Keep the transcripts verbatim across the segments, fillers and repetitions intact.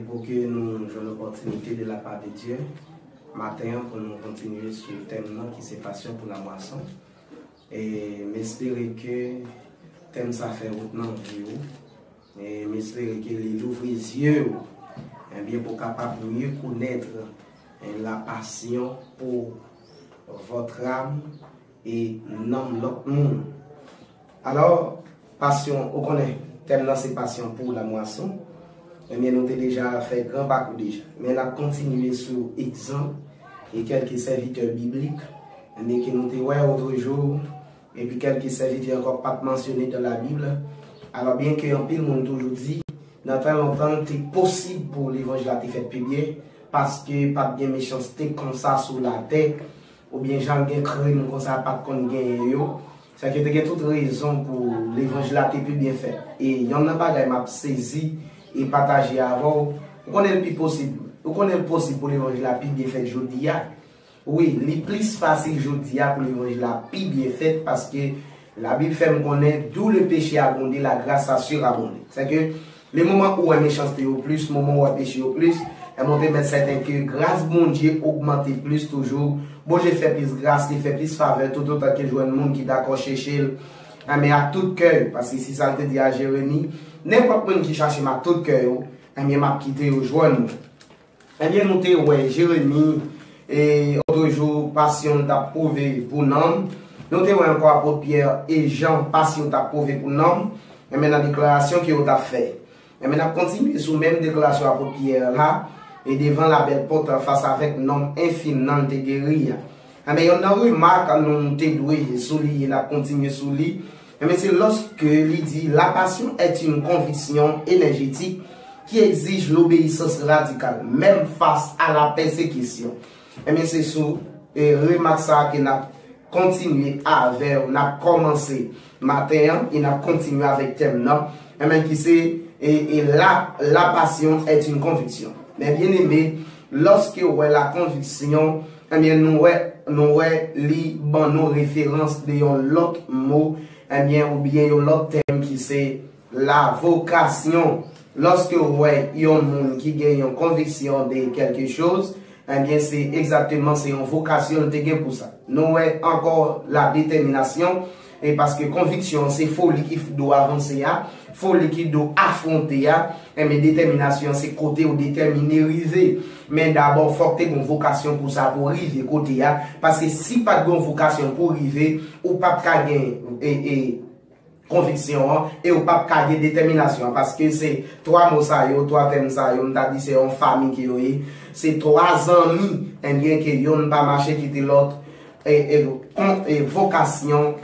Pou ke nou jwenn opòtinite de la part de Dieu maten an pou nou kontinye sou tèm nan ki se passion pour la moisson. E m espere ke tèm sa fè wout nan vi w. E m espere ke li louvri zye w, ebyen, pou w kapab mieux connaître, eh, la passion pour votre âme e nanm lòt moun. Alò, passion, ou konnen, tèm nan se passion pour la moisson. Ebyen, nou te deja fè gran pakou deja. Men n ap kontinye sou egzanp e kèlke sèvitè biblik, ebyen, ke nou te wè otrejou, epi kèlke sèvitè ankò k pa t mansyone dans la Bible. Alò, byen ke anpil moun toujou di, nan tan lontan, te posib pou levanjil la te fèt pi byen, paske pa t gen mechanste konsa sou latè, oubyen jan gen krim konsa pa t konn genyen yo. Sa ke te gen tout rezon pou levanjil la te pi byen fèt. E yonn nan bagay m ap sezi e pataje avè w, ou konnen l pi posib. Ou konnen l posib pou levanjil la pi byen fèt jodi a. Wi, li plis fasil jodi a pou levanjil la pi byen fèt, paske Labib fè m konnen, d'où le péché abondé, la grâce a surabondé. Sèke le moman ou wè mechanste yo plis, moman ou wè peche yo plis, ebyen, ou te mèt sèten ke gras Bondye ogmante plis toujou. Bondye fè plis gras, li fè plis favè, toutotan ke l jwenn moun ki dakò chèche l, ebyen, ak tout kè yo. Paske se sa l te di a Jeremi, nenpòt moun ki chache m ak tout kè yo, ebyen, m ap kite yo jwenn mwen. Ebyen, nou te wè Jeremi, e, otrejou, pasyon l t ap pwouve pou nanm. Nou te wè ankò apot Pyè e Jan, pasyon l t ap pwouve pou nanm. Ebyen, nan deklarasyon ke yo t ap fè. Ebyen, n ap kontinye sou menm deklarasyon apot Pyè la, e devan la bèl pòt, fas avèk nonm enfim nan l te geri a. Ebyen, yonn nan remak nou te dwe souliye, n ap kontinye sou li. Ebyen, se lòske li di, la passion est une conviction énergétique qui exige l'obéissance radicale, même face à la persécution. Ebyen, se sou, e, remak sa a ke n ap kontinye avè w, n ap kòmanse maten an, e n ap kontinye avèk tèm nan, ebyen, ki se, e, e la, la passion est une conviction. Men byeneme, lòske w wè la conviction, ebyen, nou wè, nou wè li ban nou referans de yon lòt mo, ebyen, oubyen yon lòt tèm ki se la vocation. Lòske w wè yon moun ki gen yon konviksyon de kèlke choz, ebyen, se egzakteman, se yon vokasyon l te gen pou sa. Nou wè ankò la détermination, e paske konviksyon se foli ki dwe avanse a, foli ki dwe afwonte a, ebyen, detèminasyon se kote w detèmine rive. Men dabò, fòk te gen vokasyon pou sa, pou rive kote a, paske si pa t gen vokasyon pou rive, ou p ap ka gen, e, e, konviksyon an, e ou p ap ka gen detèminasyon an, paske se twa mo sa yo, twa tèm sa yo, m ta di se yon fanmi ke yo ye, se twa zanmi, ebyen, ke yonn pa mache kite lòt, e, e, kon, e, vokasyon,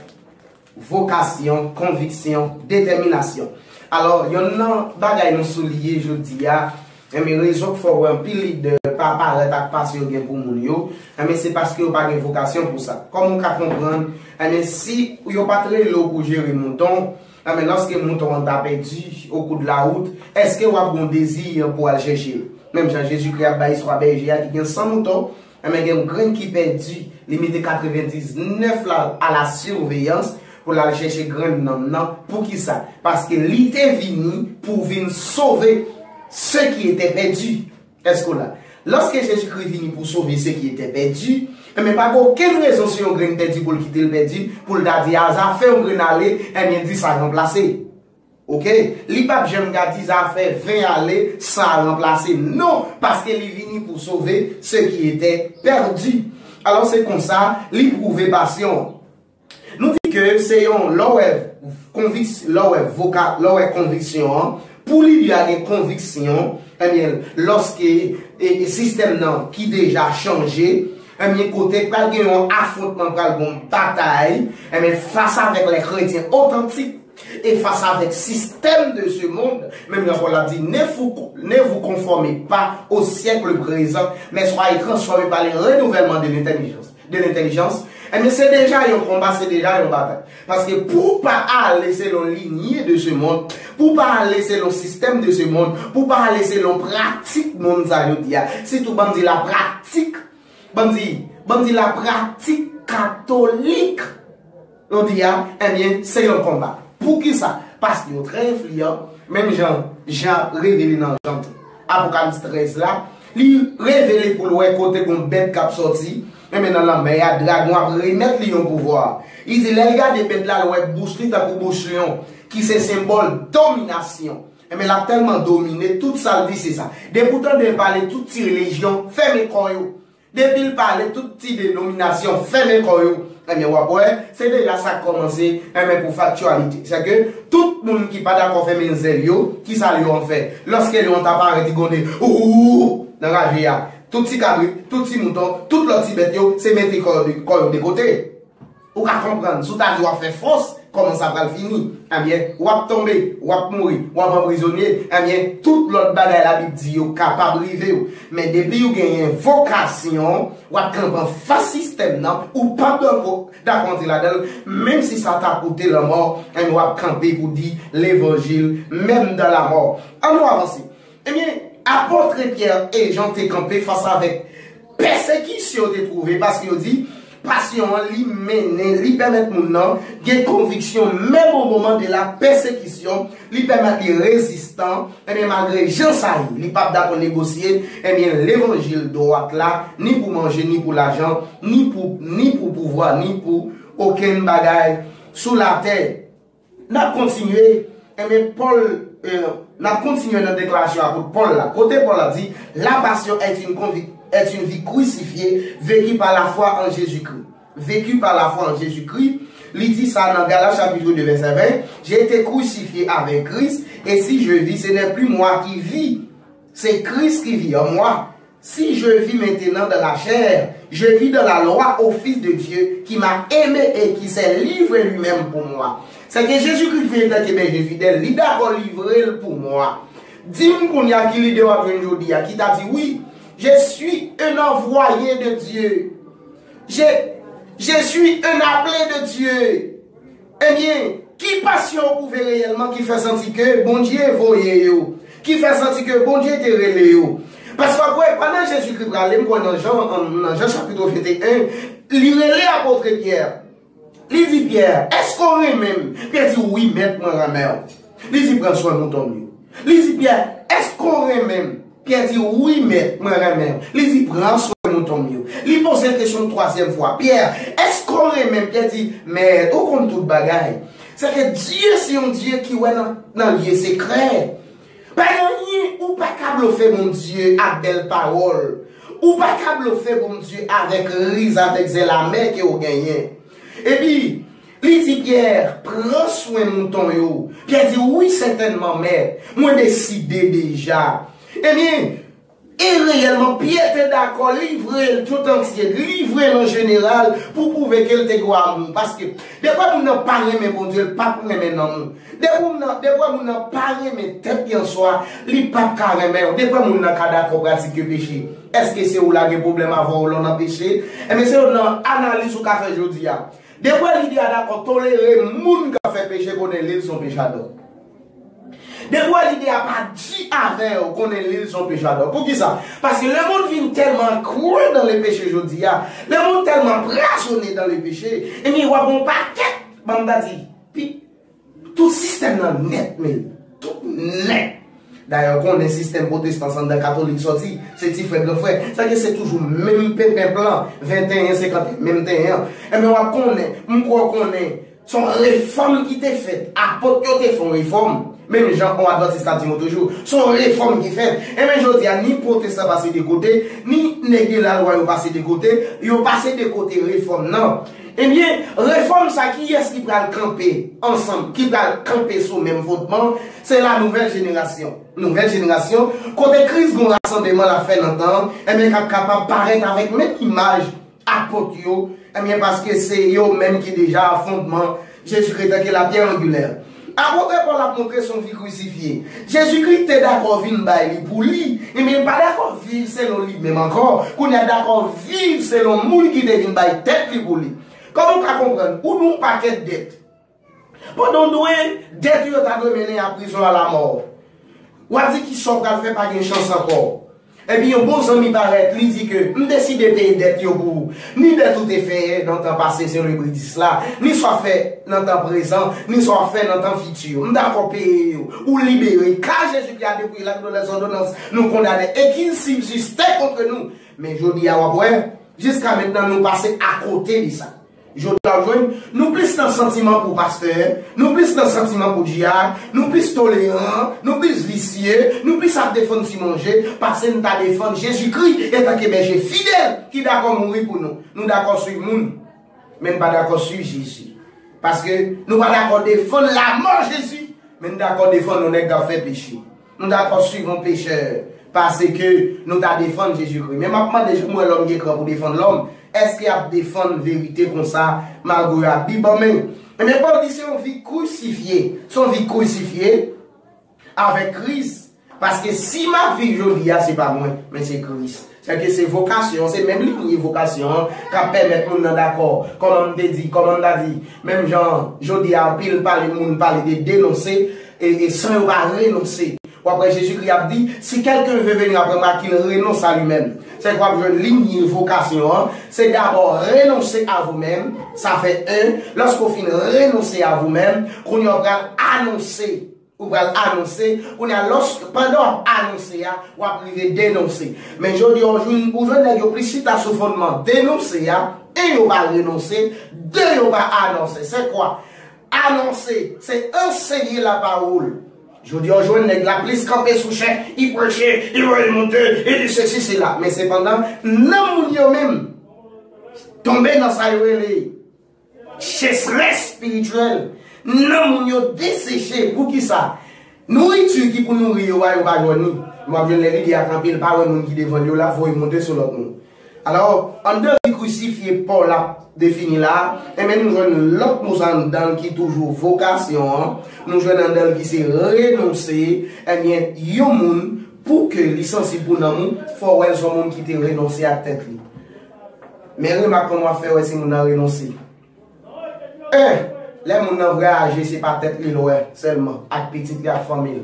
vokasyon, konviksyon, detèminasyon. Alò, yonn nan bagay nou souliye jodi a, Ebyen, rezon k fè w wè anpil lidè pa parèt ak pasyon yo gen pou moun yo, ebyen, se paske yo pa gen vokasyon pou sa. Kòman w ka konprann? Ebyen, si yo pa t rele w pou jere mouton, ebyen, lòske mouton an ta pèdi au cours de la route, èske w ap gen yon dezi pou al chèche l? Menm jan Jezikri ap bay istwa bèje a ki gen san mouton, ebyen, gen yon grenn ki pèdi, li mete katrevendiznèf la à la surveillance pou l al chèche grenn nanm nan. Poukisa? Paske li te vini pou vin sove ceux qui étaient perdus. Èske w la? Lòske Jezikri vini pou sove ceux qui étaient perdus, ebyen, pa gen okenn rezon si yon grenn pèdi pou l kite l pèdi, pou l ta di, a, zafè yon grenn ale, ebyen, dis a ranplase. Oke? Li p ap janm ka di zafè ven ale, san a ranplase. Non, paske li vini pou sove ceux qui étaient perdus. Alò, se konsa, li pwouve pasyon. Nou di ke se yon, lè w wè konviks-, lè w wè voka-, lè w wè konviksyon an, pou lidè a gen konviksyon, ebyen, lòske, e, e sistèm nan ki deja chanje, ebyen, kote pral gen yon afwontman, pral gen yon batay, ebyen, face avec les chrétiens authentiques, et face avec système de ce monde, menm jan Pòl ap di, ne vous, ne vous conformez pas au siècle présent, mais soyez transformés par le renouvellement de l'intelligence, de l'intelligence, ebyen, se deja yon konba, se deja yon batay. Paske pou w pa ale selon linye de ce monde, pou w pa ale selon sistèm de ce monde, pou w pa ale selon pratik moun sa yo di a, sitou ban m di la pratik, ban m di, ban m di la pratik katolik, yo di a, ebyen, se yon konba. Poukisa? Paske yo trè enfliyan, menm jan Jan ap revele nan Jan tou. Apokalips trèz la, li revele pou l wè kote gon bèt k ap sòti, enben nan lanmè a, dragon ap remèt li yon pouvwa. Li di, lè l gade bèt la, l wè bouch li tankou bouch lyon, ki se senbòl dominasyon. Enben, l ap tèlman domine, tout sa l di se sa. Depi w tande l pale, tout ti relijyon, fèmen kò yo. Depi l pale, tout ti denominasyon, fèmen kò yo. Enben, w ap wè, se deja sa k kòmanse, enben, pou faktyalite. Se ke tout moun ki pa dakò fèmen zèl yo, ki sa lyon an fè? Lòske lyon an ta parèt, li gwonde, ou, nan raje a. Tout ti kabrit, tout ti mouton, tout lòt ti bèt yo, se mete kò yo de, kò yo de kote. Ou ka konprann, si w ta di w ap fè fòs, kòman sa pral fini? Ebyen, w ap tonbe, w ap mouri, w ap anprizonye. Ebyen, tout lòt bagay Labib di yo kapab rive w. Men depi w genyen vokasyon, w ap kanpe anfas sistèm nan, ou p ap dakò, dakò antre ladan l, menm si sa ta koute lanmò, ebyen, w ap kanpe pou di levanjil, menm dan lamò. Ann nou avanse. Ebyen, apot Pyè e Jan te kanpe fas avèk pèsekisyon yo te twouve, paske yo di, pasyon an, li mennen, li pèmèt moun nan gen konviksyon, menm o moman de la pèsekisyon, li pèmèt li rezistan, ebyen, malgre jan sa ye, li p ap dakò negosye, ebyen, levanjil dwat la, ni pou manje, ni pou lajan, ni pou, ni pou pouvwa, ni pou okenn bagay sou latè. N ap kontinye, enben, Pòl, eh, n ap kontinye nan deklarasyon apot Pòl la. Kote Pòl la di, la passion est une convic-, est une vie crucifiée, vécue par la foi en Jésus-Christ. Vécue par la foi en Jésus-Christ. Li di sa nan Galat chapit de, vèsè ven, j'ai été crucifié avec Christ, et si je vis, ce n'est plus moi qui vis, c'est Christ qui vit en moi. Si je vis maintenant dans la chair, je vis dans la loi au Fils de Dieu qui m'a aimé et qui s'est livré lui-même pour moi. Se ke Jezikri vin tanke bèje fidèl, li dakò livre l pou mwen. Di m kounye a ki lidè w ap jwenn jodi a ki ta di, wi, je suis un envoyé de Dieu. Je, je suis un appelé de Dieu. Ebyen, ki pasyon yo pwouve reyèlman ki fè santi ke Bondye voye yo, ki fè santi ke Bondye te rele yo? Paske w ap wè, pandan Jezikri prale, m kwè nan Jan, nan Jan chapit venteyen, li rele apot Pyè. Li di Pyè, èske w renmen m? Pyè di, wi, mèt, mwen renmen w. Li di, pran swen mouton m yo. Li di Pyè, èske w renmen m? Pyè di, wi, mèt, mwen renmen w. Li di, pran swen mouton m yo. Li poze l kesyon yon twazyèm fwa, Pyè, èske w renmen m? Pyè di, mèt, ou konn tout bagay. Se ke Dye se yon Dye ki wè nan, nan lye sekrè. Pa gen anyen, ou pa ka blofe Bondye ak bèl pawòl. Ou pa ka blofe Bondye avèk riz, avèk zèl amè ke w genyen. Epi, li di Pyè, pran swen mouton yo. Pyè di, wi, sètènman, mèt, mwen deside deja. Ebyen, e reyèlman, Pyè te dakò livre l tout antye, livre l an jeneral pou pwouve ke l te gen amou. Paske, depwa moun nan pa renmen Bondye, l p ap renmen nanm ou. Depwa moun nan, depwa moun nan pa renmen tèt li an swa, li p ap ka renmen w. Depwa moun nan ka dakò pratike peche. Èske se ou la gen pwoblèm avè w lè w nan peche? Ebyen, se youn nan analiz ou ka fè jodi a. Depi w wè lidè a dakò tolere moun k ap fè peche, konnen li se yon pechadò. Depi w wè lidè a pa di avè w, konnen li se yon pechadò. Poukisa? Paske lemonn vin tèlman creux dans le péché jodi a, lemonn tèlman emprizonnen dans le péché, ebyen, w ap yon pakèt, ban m ta di, pi, tout sistèm nan nèt, men, tout nèt. Dayè, w konnen sistèm pwotestan se anndan katolik sòti, se ti frè, gran frè. Sa ke se toujou menm penpen plan, venteyen, senkanteyen, menm tenyen. Ebyen, w ap konnen, m kwè w konnen, se yon refòm ki te fèt. Apot yo te fè yon refòm. Menm jan yon advantis ta di nou toujou, se yon refòm ki fèt. Ebyen, jodi a, ni pwotestan pase de kote, ni nèg de lalwa yo pase de kote, yo pase de kote refòm nan. Ebyen, refòm sa, kiyès ki pral kanpe ansanm, ki pral kanpe sou menm fondman? Se la nouvèl jenerasyon. Nouvèl jenerasyon, kote Kris gon rasanbleman l ap fè nan tan an, ebyen, k ap kapab parèt avèk menm imaj apot yo, ebyen, paske se yo menm ki deja fondman Jezikri tanke la pierre angulaire. Apot Pòl ap montre se yon vi krisifye. Jezikri te dakò vin bay li pou li, ebyen, li pa dakò viv selon li menm ankò. Kounye a, dakò viv selon moun ki te vin bay tèt li pou li. Kòman w ka konprann? Ou dwe yon pakèt dèt. Pandan w dwe, dèt ou yo ta dwe mennen a prizon a lamò. W ap di kisa w pral fè, pa gen chans ankò. Epi yon bon zanmi parèt, li di ke m deside peye dèt yo pou ou. Ni dèt ou te fè nan tan pase, se le bridis la, ni sa w ap fè nan tan prezan, ni sa w ap fè nan tan fiti. M dakò peye yo. Ou libere. Ka Jezikri a depouye l ak de lèzòdonans nou kondane e ki sibsiste kont nou. Men jodi a, w ap wè, jiska mentnan, nou pase akote de sa. Jodi a, w jwenn, nou plis nan santiman pou pastè, nou plis nan santiman pou dyak, nou plis toleran, nou plis visye, nou plis ap defann ti manje, pase n ta defann Jezikri etanke bèje fidèl ki dakò mouri pou nou. Nou dakò swiv moun, men n pa dakò swiv Jezi. Paske nou pa dakò defann lamò Jezi, men n dakò defann yon nèg k ap fè peche. Nou dakò swiv yon pechè, paske nou ta defann Jezikri. Men m ap mande, jan m wè lòm gen kran pou defann lòm, èske y ap defann verite konsa, malgre y ap bi ban men? Ebyen, Pòl di se yon vi krisifye. Se yon vi krisifye avèk Kris. Paske si m ap viv jodi a, se pa mwen, men se Kris. Sèke se vokasyon, se menm linye vokasyon an k ap pèmèt moun nan dakò. Kòman m te di, kòman m ta di, menm jan jodi a anpil pale, moun pale de denonse, e, e san yo pa renonse. W ap wè Jezikri ap di, si quelqu'un veut venir après moi, qu'il renonce à lui-même. Se w ap jwenn linye vokasyon an, se d'abord renoncer à vous-même, sa fè en, lòske w fin renonse a vou menm, kounye a w pral anonse, ou pral anonse, kounye a lòske, pandan w ap anonse a, w ap rive denonse. Men jodi a, w jwenn, ou jwenn nèg yo plis chita sou fondman denonse a, en yo pa renonse, de yo pa anonse. Se kwa? Anonse, se ansenye lapawòl. Jodi a, w jwenn nèg la plis kanpe sou chè, li preche, li voye monte, li di sesi, sela. Men sepandan, nanm moun yo menm tonbe nan sa yo rele chesrès espirityèl. Nanm moun yo deseche. Poukisa? Nouriti ki pou nouri yo a, yo pa jwenn li. Nou ap jwenn lè lide ak anpil pawòl moun ki devan yo, l ap voye monte sou lòt moun. Alò, anndan vi krisifye Pòl ap defini la a, enben nou jwenn lòt mo sa anndan l ki toujou vokasyon an, nou jwenn anndan l ki se renonse, enben yon moun, pou ke li sansib pou nanm ou, fò w wè l se yon moun ki te renonse ak tèt li. Men remak kòman w ap fè wè si moun nan renonse. En, lè moun nan vwayaje, se pa tèt li l wè sèlman, ak pitit li, ak fanmi l.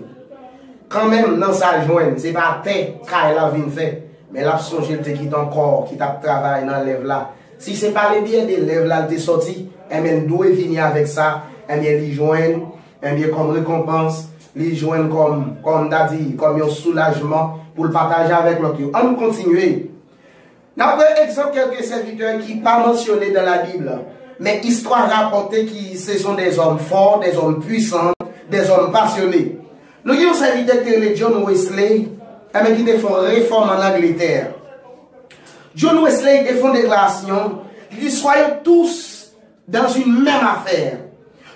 Kanmenm, nan sa l jwenn, se pa tè kay la vin fè, men l ap sonje l te kite yon kò ki t ap travay nan lèv la. Si se pa le byen de lèv la l te sòti, enben, l dwe vini avèk sa, enben, li jwenn, enben, kòm rekonpans, li jwenn kòm, kòm m ta di, kòm yon soulajman pou l pataje avèk lòt yo. Ann kontinye. N ap pran egzanp kèlke sèvitè ki pa mansyone dans la Bible, men istwa rapòte ki se sont des hommes forts, des hommes puissants, des hommes passionnés. Nou gen yon sèvitè ki te rele John Wesley, enben, ki te fè yon refòm ann Angletè. John Wesley te fè yon deklarasyon, li di, soyons tous dans une même affaire.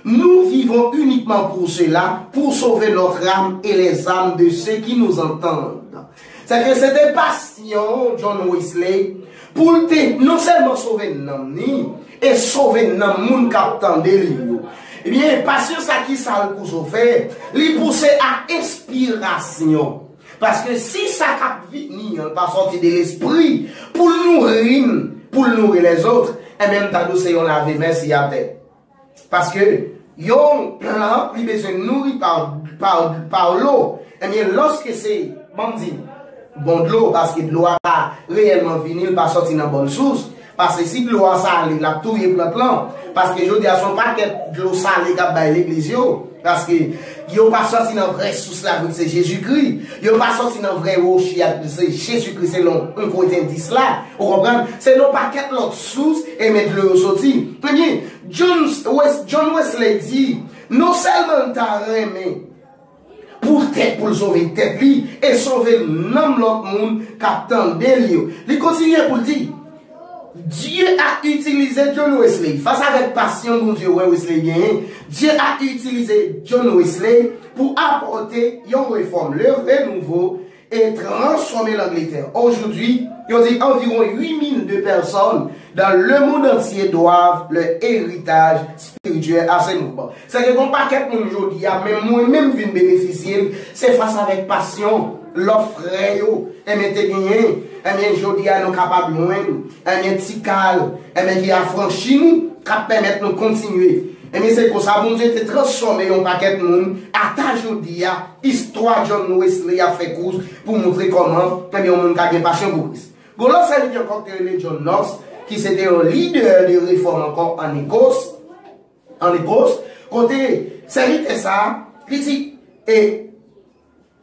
Nous vivons uniquement pour cela, pour sauver notre âme et les âmes de ceux qui nous entendent. Sèke se te pasyon John Wesley pou l te non sèlman sove nanm ni, e sove nanm moun k ap tande li yo. Ebyen, pasyon sa ki sa l pouse w fè? Li pouse a enspirasyon. Paske si sa k ap vini an pa sòti de lespri pou l nouri n, pou l nouri lèzòt, enben, m ta di w se yon lave men si atè. Paske yon plant, li bezwen nouri pa, pa, pa dlo. Ebyen, lòske se, ban m di, bon dlo, paske dlo a pa reyèlman vini, li pa sòti nan bòn sous. Paske si dlo a sale, l ap touye plant lan. Paske jodi a, se yon pakèt dlo sale k ap bay legliz yo. Paske yo pa sòti nan vrè sous la, ki se Jezikri. Yo pa sòti nan vrè woche a, ki se Jezikri, selon yon kote endis la. Ou konprann? Se nan yon pakèt lòt sous, enben, dlo yo sòti. Ebyen, John Wes-, John Wesley di, non sèlman l ta renmen pou tèt, pou l sove tèt li, e sove nanm lòt moun k ap tande l yo. Li kontinye pou l di, Dieu a utilisé John Wesley. Fas avèk pasyon Bondye wè Wesley genyen, Dieu a utilisé John Wesley pou apòte yon refòm, le renouveau, et transformer l'Angleterre. Aujourd'hui, yo di environ huit mille de personnes dans le monde entier doivent leur héritage spirituel à ce mouvement. Sèke gon pakèt moun jodi a, menm mwen menm vin benefisye l, se fas avèk pasyon lòt frè yo, enben, te genyen, enben, jodi a nou kapab jwenn, enben, ti kal, enben, ki afranchi nou, k ap pèmèt nou kontinye. Ebyen, se konsa Bondye te transfòme yon pakèt moun. Ata jodi a, istwa John Wesley ap fè kous pou montre kòman, ebyen, yon moun ka gen pasyon pou Kris. Gon lòt sèvitè ankò ki te rele John Knox, ki se te yon lidè de refòm ankò ann Ekòs, ann Ekòs, kote sèvitè sa a, li di, e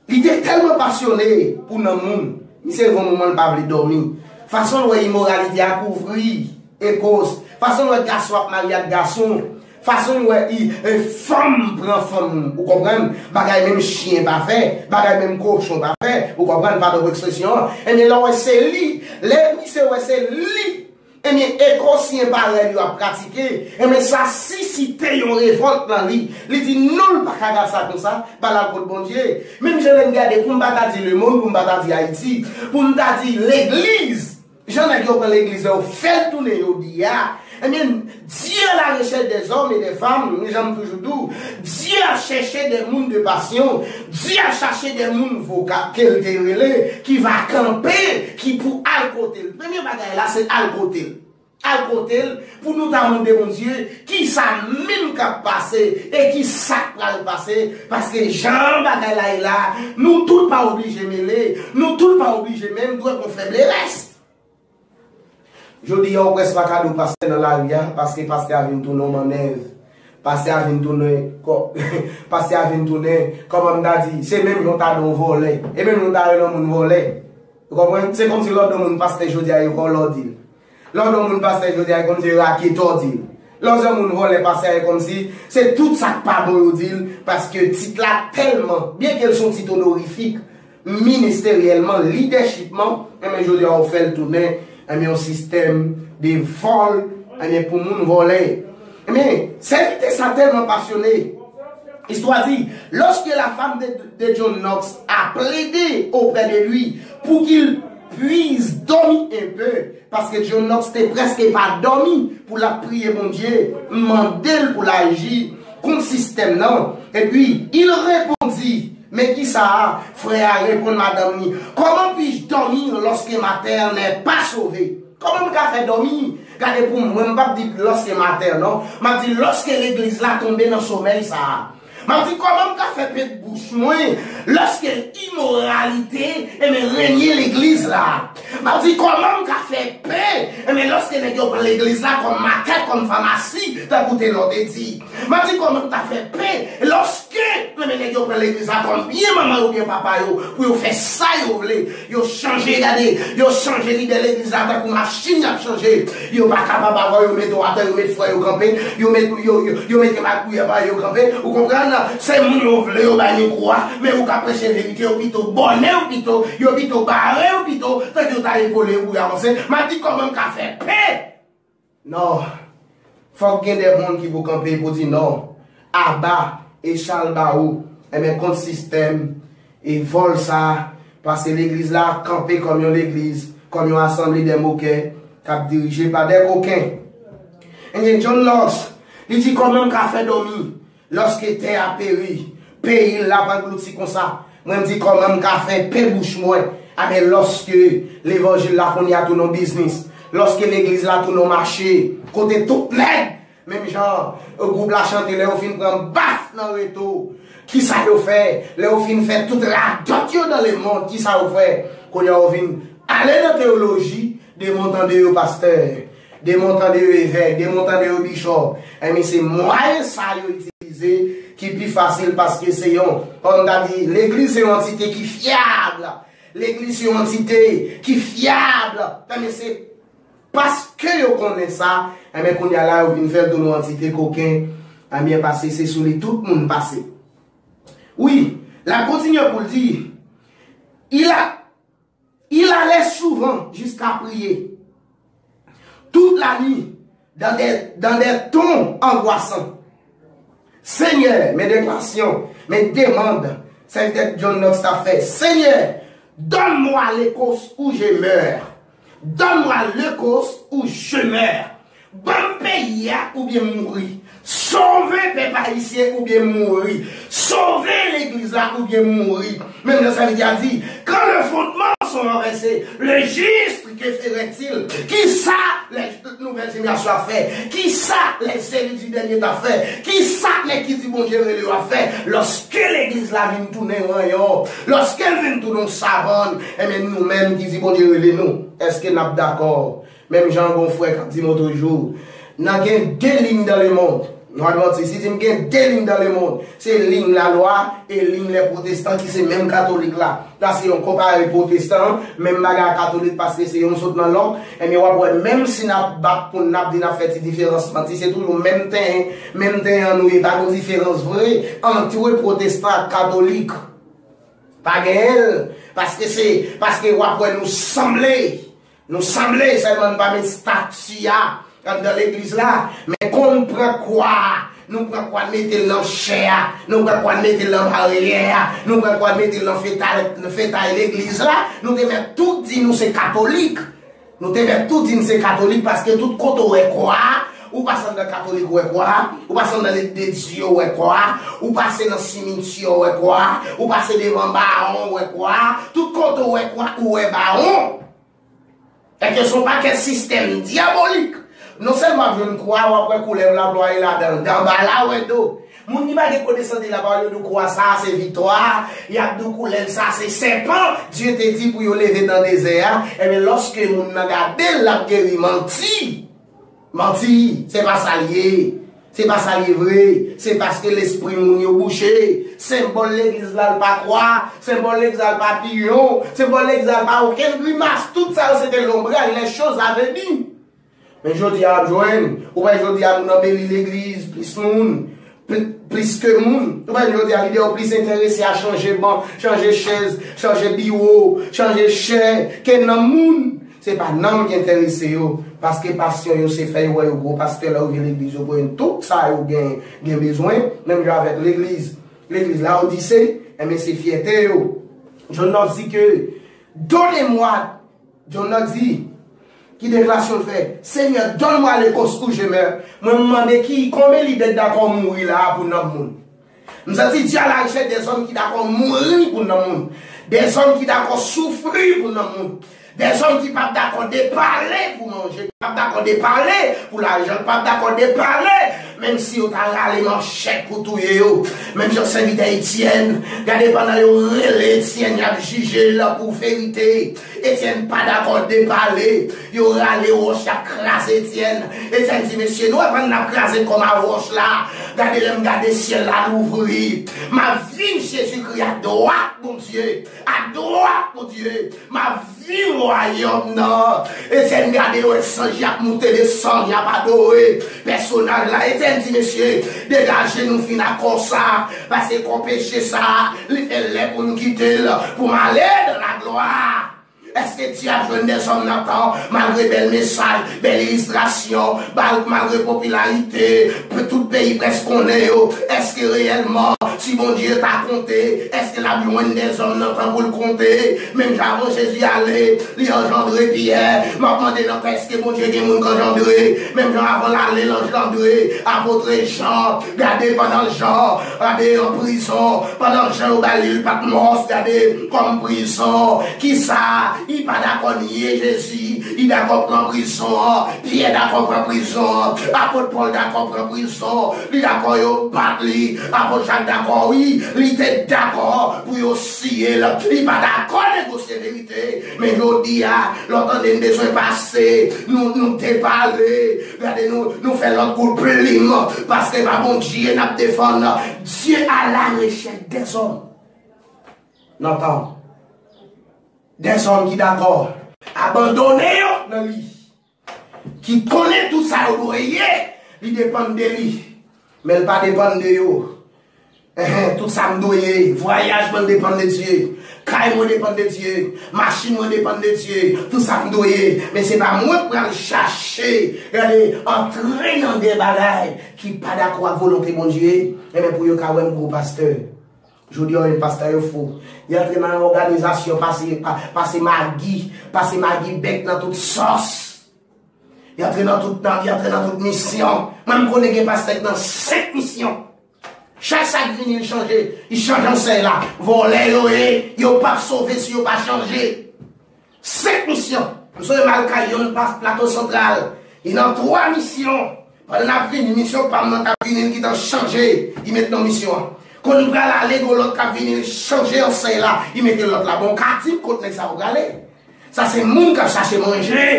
li te tèlman pasyone pou nanm moun, misye rive yon moman l pa vle dòmi. Fason l wè imoralite a kouvri Ekòs, fason l wè gason ap marye ak gason, fason l wè i, e, fanm pran fanm, ou konprann? Bagay menm chen pa fè, bagay menm kochon pa fè, ou konprann? Padon pou ekspresyon an. Ebyen, lè w wè se li, lè misye wè se li, ebyen, Ekòsyen parèy li yo ap pratike, ebyen, sa sisite yon revòlt nan li. Li di, non, l pa ka gad sa konsa, ba l al kot Bondye. Menm jan lè n gade, pou m pa ta di lemonn, pou m pa ta di Ayiti, pou m ta di legliz, jan nèg yo pran legliz la, yo fè l tounen jodi a. Ebyen, Dieu à la recherche des hommes et des femmes, jan m toujou di w, Dieu ap chèche de moun de pasyon, Dieu ap chache de moun voka, ke l te rele, ki va kanpe, ki pou al kote l. Premye bagay la, se al kote l. Al kote l, pou nou ta mande Bondye, kisa menm k ap pase, e kisa k pral pase, paske jan bagay la ye la, nou tout pa oblije mele, nou tout pa oblije menm, dwèt nou fèb, le reste. Jodi a, ou prèske pa ka di w pastè nan lari a, paske pastè a vin tounen yon mannèv. Pastè a vin tounen, kò-, pastè a vin tounen, kòman m ta di, se menm jan w ta di yon vòlè. E menm jan w ta rele yon moun vòlè. Ou konprann? Se kòmsi lè w di yon moun pastè jodi a, e vòlè w di l. Lè w di yon moun pastè jodi a, e kòmsi e raketè w di l. Lè w di yon moun vòlè pastè a, e kòmsi se tout sa k pa bon yo di l, paske tit la tèlman, byenke l se yon tit onorifik, ministeryèlman, lidèchipman, enben, jodi a, ou fè l tounen, enben, yon sistèm de vòl, enben, pou moun vòlè. Enben, sèvitè sa tèlman pasyone. Istwa di, lorsque la femme de, de John Knox a plaidé auprès de lui pour qu'il puisse dormir un peu, paske John Knox te prèske pa dòmi pou l ap priye Bondye, mande l pou l aji kont sistèm nan. Epi, il répondit, men kisa frè a reponn madanm li? Comment puis-je dormir lorsque ma terre n'est pas sauvée? Kòman m ka fè dòmi? Gade pou mwen, m p ap di lorsque ma terre, non. M ap di lorsque legliz la tonbe nan somèy sa a. M ap di, kòman m ka fè pèt bouch mwen lòske imoralite, enben, renye legliz la? M ap di, kòman m ka fè pè, enben, lòske nèg yo pran legliz la kòm makèt, kòm famasi, tankou Telò te di? M ap di, kòman m ka fè pè lòske, enben, nèg yo pran legliz la kòm byen manman yo, byen papa yo, pou yo fè sa yo vle? Yo chanje, gade, yo chanje lidè legliz la tankou machin y ap chanje. Yo pa kapab avè w, yo mete w atè, yo met frè yo kanpe, yo met, yo, yo, yo mete makouyè pa yo kanpe. Ou konprann? Se moun yo vle yo bay mikwo a, men ou ka preche verite, yo pito bòne w pito, yo pito bare w pito, tank yo ta epole w pou yo avanse. M ap di kòman m ka fè pè. Non. Fòk gen de moun ki pou kanpe pou di non. Aba e chalbawou, enben, kont sistèm e vòl sa a, paske legliz la kanpe kòm yon legliz, kòm yon asanble de mokè k ap dirije pa de koken. Enben, John Knox, li di, kòman m ka fè dòmi? Lòske tè a peri, peyi l ap anglouti konsa, mwen m di kòman m ka fè pè bouch mwen? Amen. Lòske levanjil la kounye a tounen yon biznis, lòske legliz la tounen yon mache, kote tout nèg, menm jan gwoup la chante, lè yo fin pran baf nan reto, kisa yo fè? Lè yo fin fè tout radòt yo dans le monde, kisa yo fè? Kounye a yo vin ale nan teyoloji, de mwen tande yo pastè, de mwen tande yo evèk, de mwen tande yo bichòp. Enben, se mwayen sa yo itilize ki pi fasil, paske se yon, kòm m ta di, legliz se yon antite ki fyab. Legliz se yon antite ki fyab. Enben, se paske yo konnen sa, enben, kounye a la, yo vin fè l tounen yon antite koken. Enben, paske se sou li tout moun pase. Wi, l ap kontinye pou l di, il a Il allait souvent jusqu'à prier toute la nuit dans des, dans des tons angoissants. Seigneur, mes déclarations, mes demandes, sèvitè John Knox ta fè, Seigneur, donne-moi l'Écosse ou je meurs. Donne-moi l'Écosse ou je meurs. Ban m peyi a oubyen m mouri. Sove pèp ayisyen oubyen m mouri. Sove legliz la oubyen m mouri. Menm jan sèvitè a di, quand le fondement sont renversés. Le juste, que feront-ils? Kisa lè nouvèl jenerasyon ap fè? Kisa les élus du dernier temps ap fè? Kisa nèg ki di Bondye rele yo ap fè? Lòske legliz la vin tounen ranyon, lòske l vin tounen yon savann, enben nou menm ki di Bondye rele nou, èske n ap dakò? Menm jan gon frè k ap di m otoujou, nan gen de liy dans le monde. Nou advantis, li di m gen de liy dans le monde. Se liy lalwa e liy lè pwotestan ki se menm katolik la. La se yon konpare pwotestan, menm bagay a katolik paske se yon sot nan lòt. Ebyen w ap wè menm si n ap bat pou n ap di n ap fè ti diferans manti, se toujou menm ten, menm ten an nou ye, pa gen diferans vre. Antre pwotestan ak katolik. Pa genyen l. Paske se, paske w ap wè nou sanble. Nou sanble, sèlman nou pa met estati a anndan legliz la. Men kon nou pran kwa a, nou pran kwa n mete l nan chè a, nou pran kwa n mete l nan baryè a, nou pran kwa n mete l nan fetay, nan fetay legliz la, nou te mèt tou di nou se katolik. Nou te mèt tou di n se katolik paske tout kote w wè kwa a, ou pase anndan katolik ou wè kwa a, ou pase anndan legliz de Dye ou wè kwa a, ou pase nan simitye ou wè kwa a, ou pase devan bawon ou wè kwa a, tout kote w wè kwa ou wè bawon. Èske se yon pakèt sistèm dyabolik? Non sèlman w ap jwenn kwa a, w ap wè koulèv la plwaye ladan l, danba la w wè do. Moun ki pa gen konesans de lapawòl yo di w kwa sa a se viktwa, y ap di w koulèv sa a se sèpan, Dye te di pou yo leve nan dezè a. Ebyen lòske moun nan gade l, l ap geri manti. Manti, se pa sa l ye. Se pa sa l ye vre. Se paske lespri moun yo bouche. Senbòl legliz la l pa kwa, senbòl legliz la l pa piyon, senbòl legliz la l pa okenn grimas. Tout sa yo se te lonbraj, les choses à venir. Men jodi a w ap jwenn, ou wè jodi a moun anbeli legliz, plis moun, pli- plis ke moun. Ou wè jodi a lidè yo plis enterese a chanje ban, chanje chèz, chanje biwo, chanje chè, ke nanm moun. Se pa nanm ki enterese yo, paske pasyon yo se fè yo wè yo gwo pastè lè yo vin legliz yo pran tout sa yo gen, gen bezwen, menm jan avèk legliz. Legliz Lawodise, enben se fyète yo. John Knox di ke, donnez-moi John nan di, ki deklarasyon l fè, Seigneur, donne-moi le cause où je meurs. Mwen m mande ki, konbyen lidè k dakò mouri la a pou nanm moun? M santi Dieu à la recherche des hommes ki dakò mouri pou nanm moun. Des hommes ki dakò soufri pou nanm moun. Des hommes ki p ap dakò depale pou manje, ki p ap dakò depale pou lajan, ki p ap dakò depale, menm si yo ta rale manchèt pou touye yo. Menm jan sèvitè Etyèn, gade pandan yo rele Etyèn, y ap jije l pou verite. Etyèn pa dakò depale. Yo rale wòch, y ap kraze Etyèn. Etyèn di, mesye, nou wè pandan n ap kraze kòm a wòch la, gade lè m gade syèl la louvri. M ap vin Jezikri adwat Bondye. Adwat Bondye. M ap vin wayòm nan. Etyèn gade, wè sanj y ap moute desann, y ap adore pèsonaj la. Etyèn di, mesye, degaje nou fin ak kò sa, paske kò peche sa, li fè lè pou n kite l, pou m ale dans la gloire. Èske Dye ap jwenn dèzòm nan tan, malgre bèl mesaj, bèl ilistrasyon, bal- malgre popilarite, pe- tout peyi prèske konnen yo? Èske reyèlman, si Bondye ta konte, èske l ap jwenn dèzòm nan tan pou l konte? Menm jan avan Jezi ale, li anjandre Pyè. M ap mande nan tan, èske Bondye gen moun k anjandre? Menm jan avan l ale, l anjandre apot Jan. Gade pandan Jan, gade an prizon, pandan Jan yo ba l lil Patmòs, gade kòm prizon. Kisa? Li pa dakò nye Jezi, li dakò pran prizon an. Pyè dakò pran prizon an. Apot Pòl dakò pran prizon. Li dakò yo bat li. Apot Jak dakò, wi, li te dakò pou yo siye l. Li pa dakò negosye verite. Men jodi a, lè w tande n bezwen pase, nou, nou depale. Gade nou, nou fè lòt kout plim, paske pa Bondye n ap defann. Dieu à la recherche des hommes. Nan tan. Des hommes ki dakò abandone yo nan li. Ki konnen tout sa yo dwe ye, li depann de li. Men l pa depann de yo. Enhen, tout sa m dwe ye, vwayaj mwen depann de Dye. Kay mwen depann de Dye. Machin mwen depann de Dye. Tout sa m dwe ye. Men se pa mwen k pral chache, gade, antre nan de bagay ki pa dakò ak volonte Bondye. Enben pou yo ka wè m gwo pastè. Jodi a, w jwenn pastè yo fou. Y antre nan yon òganizasyon, pase, pa- pase magi, pase magi bèk nan tout sòs. Y antre nan tout, nan, y antre nan tout misyon. Mwen, m konnen gen pastè k nan senk misyon. Chak sa k vini, l chanje. Li chanje ansèy la. Vòlè yo ye, yo p ap sove si yo pa chanje. Senk misyon. M sonje m al kay yonn pa Plato Santral. Li nan twa misyon. Pandan n ap vini, misyon pa m nan t ap vini, li gentan chanje. Li met non misyon an. Kon nou pral ale, gon lòt k ap vini, li chanje ansèy la, li mete lòt la. Bon, w ka di m kot nèg sa yo prale. Sa se moun k ap chache manje.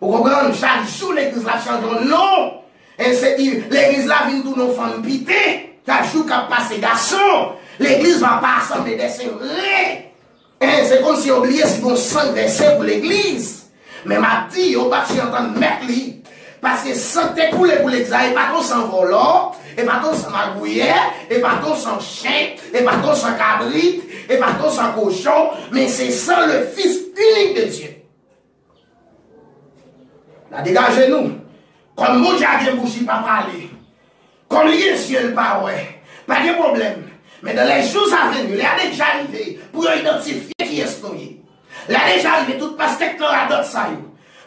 Ou konprann? Chak jou legliz la ap chanje yon non. E se, legliz la vin tounen yon fanm pite. Chak jou k ap pase gason. Legliz va pa asanble dè sen vre. E se kòmsi yo bliye si gon san k vèse pou legliz. Men m ap di, yo pa t antann mèt li. Paske san k te koule pou legliz la, e pa t yon san vòlò, e pa t yon san magouyè, e pa t yon san chen, e pa t yon san kabrit, e pa t yon san kochon, men se san le Fils unique de Dieu. N a degaje nou. Kòm Bondye a gen bouch, li pa pale. Kòm li gen zye, li pa wè. Pa gen pwoblèm. Men dans les jours à venir, lè a deja rive pou yo idantifye kiyès nou ye. Lè a deja rive tout pastè k nan radòt sa yo.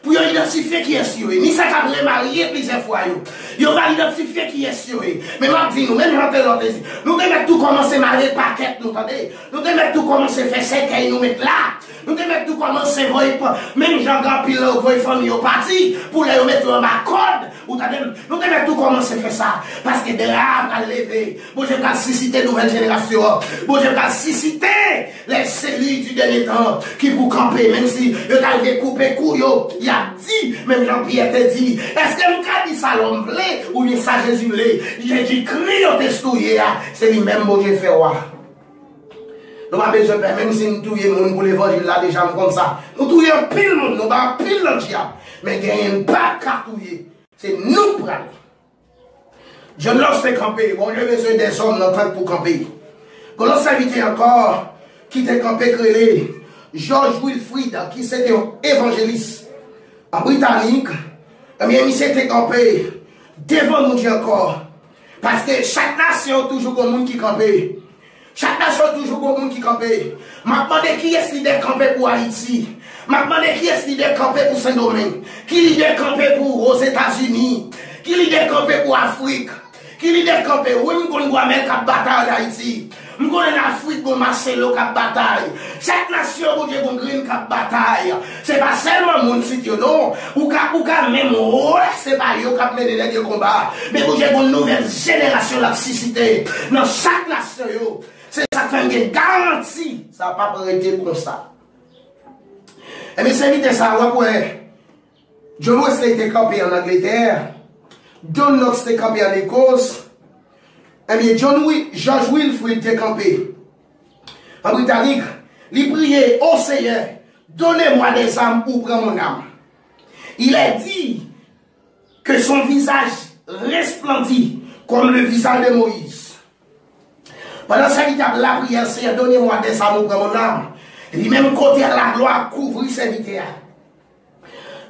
Pou yo idantifye kiyès yo ye. Ni sa k ap remarye plizyè fwa yo. Yo pral idantifye kiyès yo ye. Men m ap di nou, menm jan te lòt te di, nou te mèt tou kòmanse mare pakèt nou, tande. Nou te mèt tou kòmanse fè sèkèy nou met la. Nou te mèt tou kòmanse voye pa, menm jan gen anpil lè yo voye fanmi yo pati, pou lè yo mete yo anba kòd, ou tande m? Nou te mèt tou kòmanse fè sa, paske dra a pral leve, Bondye pral sisite nouvèl jenerasyon an, Bondye pral sisite les élus du dernier temps ki pou kanpe, menm si yo ta rive koupe kou yo, y ap di, menm jan Pyè te di, èske m ka di sa lòm vle, oubyen sa Jezi vle? Jezikri yo te touye a, se li menm Bondye fè wa. Nou pa bezwen pè, menm si n touye moun pou levanjil la, deja m konn sa. Nou touye anpil moun, nou bay anpil nan dyab. Men genyen n pa ka touye. Se nou k prale. John Knox te kanpe, Bondye bezwen dèzòm nan tank pou kanpe. Gon lòt sèvitè ankò ki te kanpe k rele George Wilfrid, ki se te yon evanjelis an Britanik. Ebyen, misye te kanpe devan Bondye ankò. Paske chak nasyon toujou gon moun ki kanpe. Chak nasyon toujou gon moun ki kanpe. M ap mande kiyès lidè kanpe pou Ayiti. M ap mande kiyès lidè kanpe pou Sendomeng. Ki lidè kanpe pou Ozetazini. Ki lidè kanpe pou Afrik. Ki lidè kanpe. Wi, m konn Gwamèl k ap batay an Ayiti. M konnen Afrik gon Maselo k ap batay. Chak nasyon Bondye gon grenn k ap batay. Se pa sèlman moun sit yo non. Ou ka, ou ka menm wè se pa yo k ap mennen nèg yo konba. Men Bondye gon nouvèl jenerasyon l ap sisite nan chak nasyon yo. Se sa k fè m gen garanti sa p ap rete konsa. Ebyen, sèvitè sa a, w ap wè John Wesley te kanpe ann Angletè, John Knox te kanpe ann Ekòs, ebyen, John Wi-, George Wilfrid te kanpe an Britanik, li priye, Ô Seyè, donnez-moi des armes ou prends mon âme. Il est dit que son visage resplendit comme le visage de Moïse. Pandan sèvitè a ap lapriyè, Seyè, donnez-moi des armes ou prends mon âme. Epi menm kote a, laglwa kouvri sèvitè a.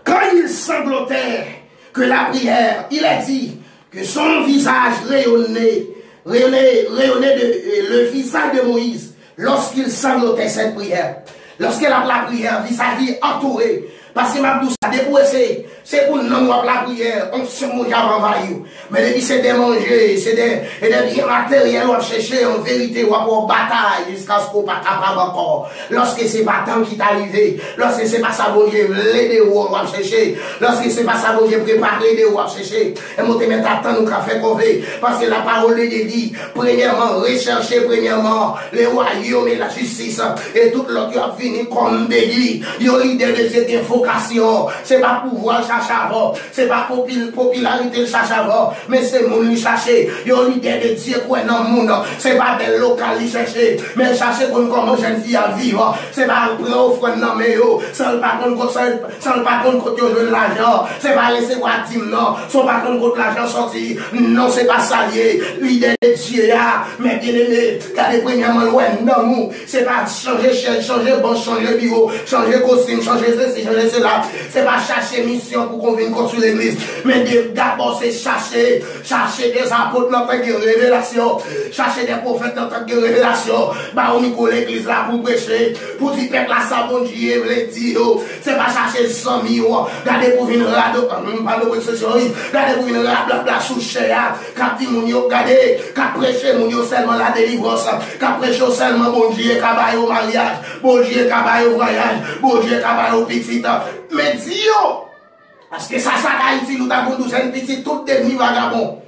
Quand il sanglotait que la prière, il est dit que son visage rayonnait, rayonnait, rayonnait de, euh, le visage de Moïse lorsqu'il sanglotait cette prière. Lòske l ap lapriyè, vizaj li antoure. Paske m ap di w sa, depi w eseye, se pou nanm w ap lapriyè, onksyon Bondye ap anvayi w. Men depi se de manje, se de, e de byen materyèl w ap chèche, yon verite w ap wè w batay jiskaske w pa kapab ankò. Lòske se pa tan ki ta rive, lòske se pa sa Bondye vle de ou w ap chèche, lòske se pa sa Bondye prepare de ou w ap chèche, e mwen te mèt atann ou ka fè kòve. Paske la parole de Dieu di, premyèman, rechèche premyèman le royaume et la justice, e tout lòt yo ap vini kòm degi. Yon lidè de Dye gen vokasyon. Se pa pouvwa l chache avè w. Se pa popi-, popilarite l chache avè w. Men se moun li chache. Yon lidè de Dye kwè nan moun. Se pa bèl lokal li chèche. Men l chache konn kòman jèn fi a viv. Se pa pran ofrann nan men yo. San l pa konn kot, san, san l pa konn kot yo jwenn lajan. Se pa resevwa dim nan. San w pa konn kot lajan sòti. Non, se pa sa l ye. Lidè de Dye a. Men byeneme, gade premyèman l wè nanm ou. Se pa chanje chèz, chanje ban, chanje biwo, chanje kostim, chanje sesi, chanje sela. Se pa chache misyon pou konn vin konstwi legliz. Men de, dabò se chache, chache de apot nan tan gen revelasyon. Chache de pwofèt nan tan gen revelasyon. Ba yo mikwo legliz la pou preche, pou di pèp la sa Bondye vle di yo. Se pa chache zanmi yo. Gade pou vin rado, hmm, pardon pou ekspresyon, wi. Gade pou vin rablabla sou chè a. K ap di moun yo, gade, k ap preche moun yo sèlman la delivrans. K ap preche yo sèlman Bondye ka ba yo maryaj. Bondye ka ba yo vwayaj, Bondye ka ba yo pitit. Men di yo, paske sa, sa Ayiti, nou ta gon douzèn pitit, tout devni vagabon.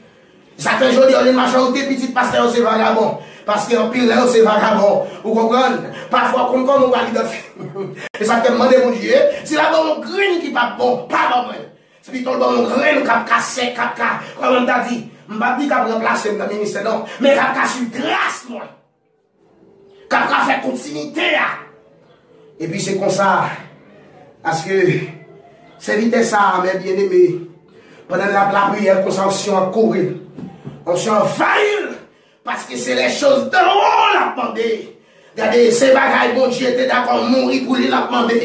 Sa fè jodi a, majorite pitit pastè yo se vagabon. Paske anpil nan yo se vagabon. Ou konprann? Pafwa, w konn kòman w pral idantifye. E sa fè m mande Bondye, si l ap ban yon grenn ki p ap bon, pa ban mwen. Se pito l ban yon grenn k ap ka sèk, k ap ka, kòman m ta di, m p ap di k ap ranplase m nan ministè, non. Men k ap ka swiv tras mwen. K ap ka fè kontinite a. Epi se konsa, paske sèvitè sa a, mè byeneme, pandan l ap lapriyè konsa, onksyon an kouvri l. Onksyon an anvayi l, paske se les choses d'en haut l ap mande. Gade, se bagay Bondye te dakò mouri pou li l ap mande.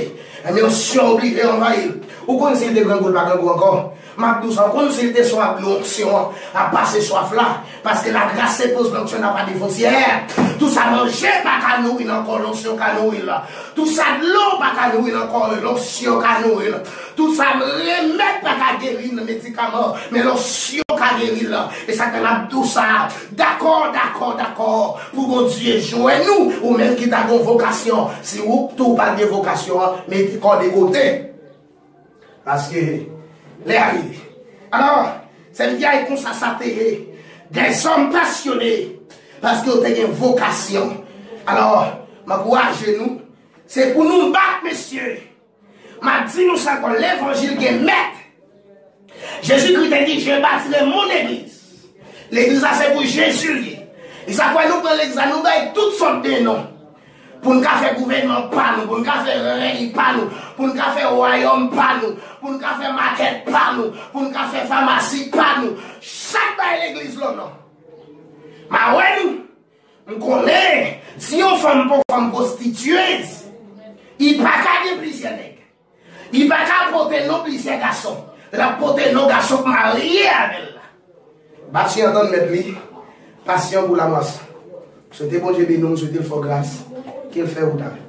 Ebyen, onksyon oblije anvayi l. Ou konn si l te grangou, l pa grangou ankò. M ap di w sa, ou konn si l te swa dlo, onksyon an ap pase swaf la. Paske la grâce épouse l'onction n'a pas de frontière. Tout sa manje pa ka nouri l ankò, lonksyon ka nouri l. Tout sa dlo pa ka nouri l ankò, lonksyon ka nouri l. Tout sa remèd pa ka geri l, medikaman, men lonksyon ka geri l. E sa k fè n ap di w sa. Dakò, dakò, dakò. Pou Bondye jwenn ou, ou menm ki ta gen vokasyon. Si ou tou pa gen vokasyon an, mete kò de kote. Paske lè a rive. Alò, sèvitè a di konsa sa te ye. Des hommes passionnés. Paske yo te gen vokasyon. Alò, m ankouraje nou. Se pou nou bat, mesye. M ap di nou sa ankò, levanjil gen mèt. Jezikri te di, je bâtirai mon église. Legliz la se pou Jezi l ye. E sa kwè nou pran legliz la, nou bay tout sòt de non. Pou n ka fè gouvènman pa nou, pou n ka fè rèy pa nou, pou n ka fè wayòm pa nou, pou n ka fè makèt pa nou, pou n ka fè famasi pa nou. Chak bay legliz l yon non. M a wè nou. M konnen, si yon fanm pa yon fanm pwostityez, li pa ka gen plizyè nèg. Li pa ka pote non plizyè gason. L ap pote non gason k marye avè l la. Bati antann mèt li, pasyan pou lamwasa. M swete Bondye beni w, m swete l fè w gras, ke l fè wout avè w.